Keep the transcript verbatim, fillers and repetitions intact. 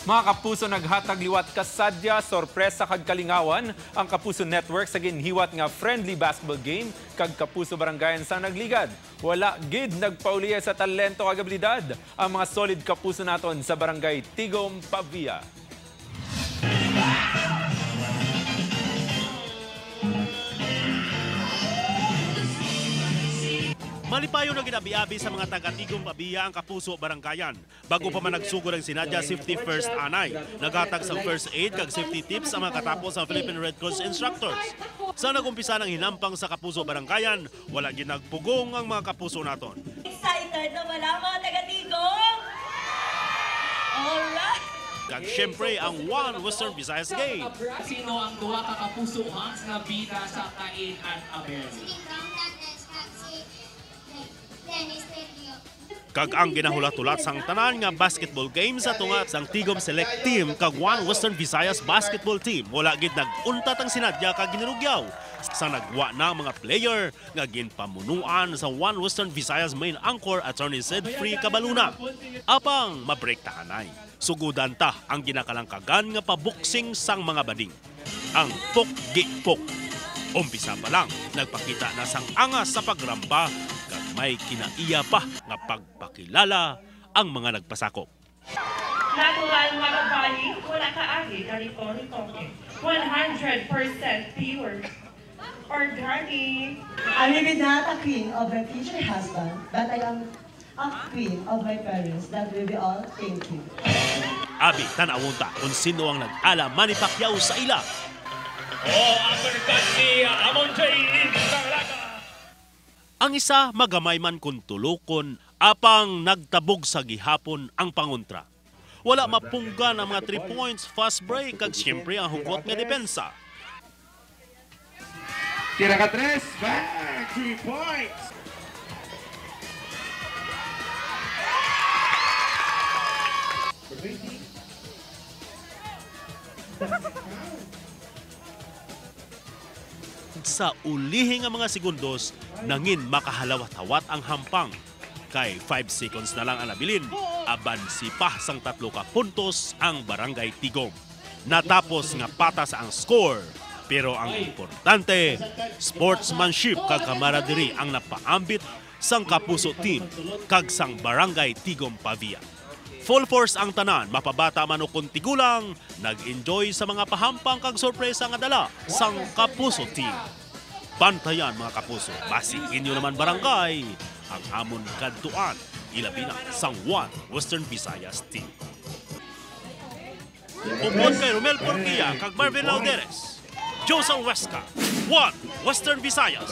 Mga kapuso, naghatag liwat kasadya, sorpresa kag kalingawan ang Kapuso Network sa ginhiwat nga friendly basketball game kag Kapuso Barangayan sa nagligad. Wala gid nagpauliya sa talento kag abilidad ang mga solid kapuso naton sa Barangay Tigom, Pavia. Malipayon nga ginabi-abi sa mga taga Tigom, Pavia ang Kapuso Barangayan. Bago pa man nagsugod ang sinadya, safety first anay. Naghatag sang first aid kag safety tips ang mga katapo sa Philippine Red Cross instructors. Sa nag-umpisa ng hinampang sa Kapuso Barangayan, wala gid nagpugong ang mga kapuso naton. Excited na wala, mga taga-Tigom? Alright! Kag syempre, ang One Western Visayas Game. Sino ang duha ka kapuso Hans nga bida sa Cain and Abel? Kag ang ginahulat-hulat sang tanan nga basketball game sa tunga sang Tigom Select Team kag One Western Visayas Basketball Team, wala gid nag-untat ang sinadya kag ginirugyaw sa nagwa na ang mga player nga ginpamunuan sa One Western Visayas main anchor Attorney Sid Free Cabaluna. Apang mabreak ta anay. Sugudan ta ang ginakalangkagan nga paboksing sang mga bading. Ang pukgi-puk. Umpisa pa lang, nagpakita na sang angas sa pagrampa, kag may kinaiya pa nga pagpakilala ang mga nagpasakop. Natural nga babayi, wala kaagi ka rito-ritoke. One hundred percent pure. Organic. I may be not a queen of my future husband, but I am a queen of my parents that will be all thank you. Abi, tan-awon ta kung sino ang nag-ala Manny Pacquiao sa ila. Oh, uppercut ni, ah, Amon J. Lin Barraga. Ang isa magamay man kun tulokon, apang nagtabog sa gihapon ang pangontra. Wala mapunggan ang mga three points, fast break, kag siyempre ang hugot nga depensa. Tira ka tres, bang! Three points! Sa ulihi nga mga segundos, nangin makahalawat-hawat ang hampang. Kay five seconds na lang ang nabilin, abansi pa sang tatlo ka puntos ang Barangay Tigom. Natapos nga patas ang score, pero ang importante, sportsmanship kag camaraderie ang napaambit sang Kapuso Team kag sang Barangay Tigom Pavia. Full force ang tanan, mapabata man ukon tigulang, nag-enjoy sa mga pahampang kag sorpresa nga dala sang Kapuso Team. Bantayan, mga kapuso, basi inyo naman barangay ang amon kadtuan, ilabi na sang One Western Visayas Team. Upod kay Romel Porquia kag Marvin Lauderes, Joe Sanhuesca, One Western Visayas.